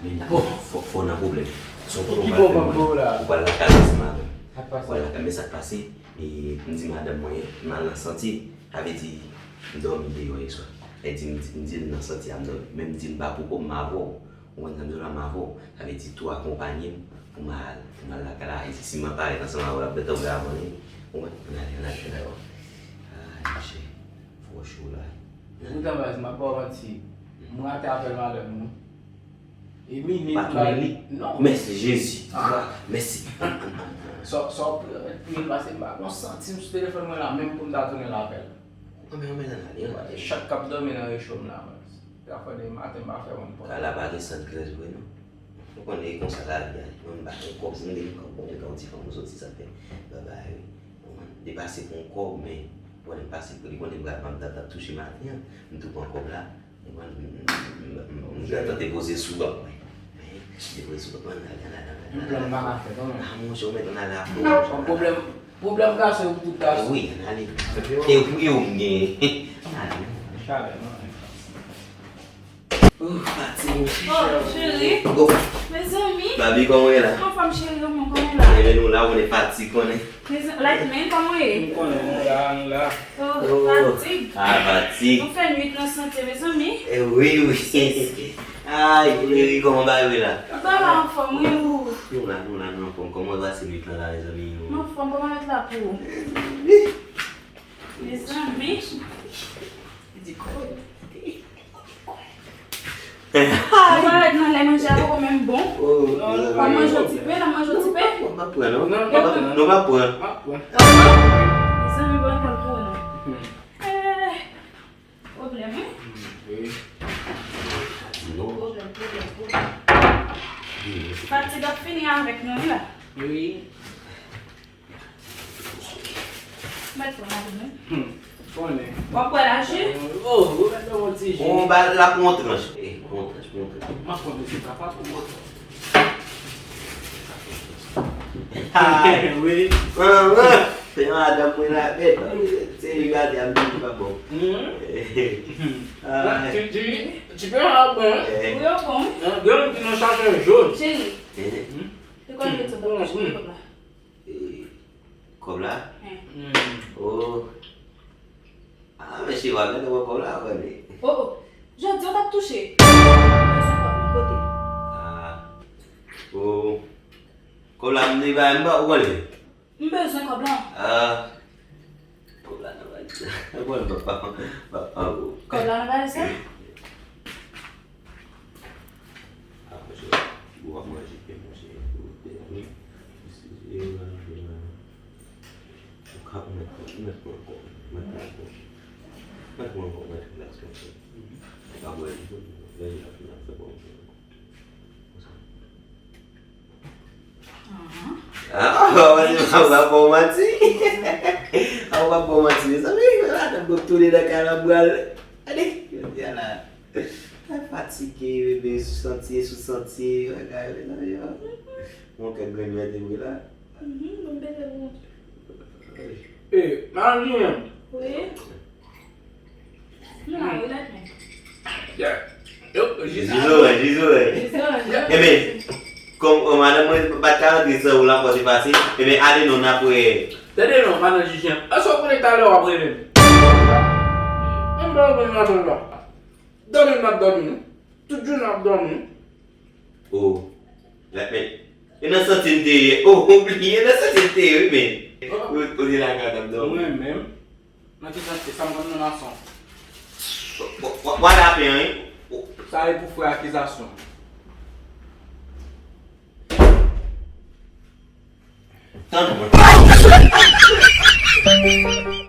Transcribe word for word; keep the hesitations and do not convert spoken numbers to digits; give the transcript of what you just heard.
Fò, fò nan pwoblèm. Son kote ou pral fè mwen. Ou pral lakay mwen, se madanm. Ou pral lakay mwen, sa k pase? E, m di madanm mwen, m al nan santye. Sa vle di, m dòmi deyò yè swa. Sa vle di, m di, m di l nan santye a, m dòmi. Men m di l m pa poko, m avè w. Ou konprann sa m di w la, m avè w. Sa vle di, tou akonpaye m pou m al, pou m al lakay la. E si m ap parèt ansanm avè w, l ap tankou avan li. Ou konprann? Ann ale, ann ale, ann ale. Ay, monchè. Fò cho la. Poutan, baz, m ap ba w manti. M rate apèl madanm ou. E minit. Pa tounen li? Non. Mèsi Jezi. Ah. Mèsi. Sa, sa w ap mèt priye l pase m pa gon santim sou telefòn mwen la, menm pou m ta tounen l apèl. Anmè, anmè, ann ale, ann ale. Chak k ap dòmi nan recho m la, baz. Zafè de maten, m pa fè moun pòt. Kay la pa gen sant grèz vre, non. Ou konnen e konsa lavi a ye. Mwen, m pa gen kòb, m gen kòb, bon, men yon ti fanm m soti, sa fè babay, wi. Ou konprann? Li pase pou yon kòb, men, ou konnen m pase pou li, konnen m pral, m ap, ap touche maten an, m tou pran kòb la. Ou konprann? M, m, m, m, m gentan depoze sou bank mwen. Men, depoze sou bank mwen, ann ale, ann ale, ann ale, ann ale. Yon plan m pa ka fè, kanmenm. Ah, monchè, ou mèt ann ale a fon. Yon pwoblèm, pwoblèm gason yo pou tout gason. Wi, ann ale. E pou yo m genyen. Ann ale. Chalè, non? Oh, fatig, monchè. Oh, cheri. Bon. Mezanmi. Baby, kòman w ye la? Anfòm, cheri, kòman w ye la? Ebyen, nou la, ou konnen fatig, konnen. Mezanmi, Lightman, kòman w ye? M konnen, nou la, nou la. Oh, fatig. Ah, fatig. Nou fè nwit nan santye, mezanmi. Eh, wi, wi. Ay, cheri, kòman bagay yo ye la? Bagay la anfòm, wi, ou? Nou la, nou la, nou anfòm. Kòman w pase nwit lan la, mezanmi? M anfòm, kòman nwit la pou ou? Mezanmi. Li di kòd. Ou pa wè nan lè manje a poko menm bon. Oh, mezanmi. W ap manje yon ti pe, n ap manje yon ti pe. Non, m ap pran, non. Non, non, non, m ap pran. M ap pran. Mezanmi, bon, pran pou nou. Eh, pwoblèm, wi. Wi. Non. Pwoblèm, pwoblèm, pwoblèm. Fatig ap fini avèk nou, wi, la. Wi. Mèt pran lavi nou. Hmm. Konnen. W ap bwè laji? Oh, ou mèt pran yon ti ji. On ba la pou yon tranch. Eh, pou yon tranch, pou yon tranch. M ap pran ti papa pou mwen. Ay, wi. An, an. Se madanm mwen la, men, se li gade a m di li pa bon. Hmm. Ay. Tu, tu, tu peux avoir bon. Eh. Wi, yo bon. Hein, gen yon ki nan chaje jòn. Cheri. Eh. Hmm. Se kwa ki te bon, bon. E, kòb la? Wi. Oh. Ah, men Cheva, gade wè kòb la, wè li. Oh, oh. Jodi, w t ap touche. Bezwen kòb nan kote? Ah. Oh. Kòb la, m te bay, m ba ou, wè li. M bezwen kòb la. Ah. Kòb la nan valiz la. Bon, papa, papa, oh. Kòb la nan valiz la? Ah, monchè, ou ap manje pen, monchè. Ou ka, ou mèt pran, ou mèt pran ankò. Ou mèt pran ankò. Ou mèt pran ankò, ou mèt relax, monchè. Ou ka bwè li, lè li ap fini ap fè bon. Konsa. Ah, ou pa di m ap ba w manti. Ah, ou pa ba w manti, mezanmi. Madanm m ap tounen nan kay la, m pral. Gade, jodi a la. Mwen fatige, bebe, sou santye, sou santye, bagay, mezanmi, oh. Mon kè grenn vètebre la. Mhm, bon, bebe, bon. Eh, Marie. Wi. Nou la, wi, la, men. Yeah. Yo, Gisèle. Gisèle, Gisèle. Gisèle. Ebyen, kòm, kòm madanm mwen pa t ka rantre san ou la, fò se pase. Ebyen, ale non, n ap wè. Tande non, madan Jijèn. Èske w konnen talè w ap rele m? Menm pa w konnen madanm la. Dòmi m ap dòmi, non. Tout jounen m ap dòmi. Oh. La, men, e nan santye m te ye. Oh, ou bliye nan santye m te ye, wi, men. Ou, ou te la gad ap dòmi. Mwen menm. Nan ki santye? Sa m konn nan mason. W, w, w, w al apen an, wi. Sa e pou frè akizasyon. Tann mwen.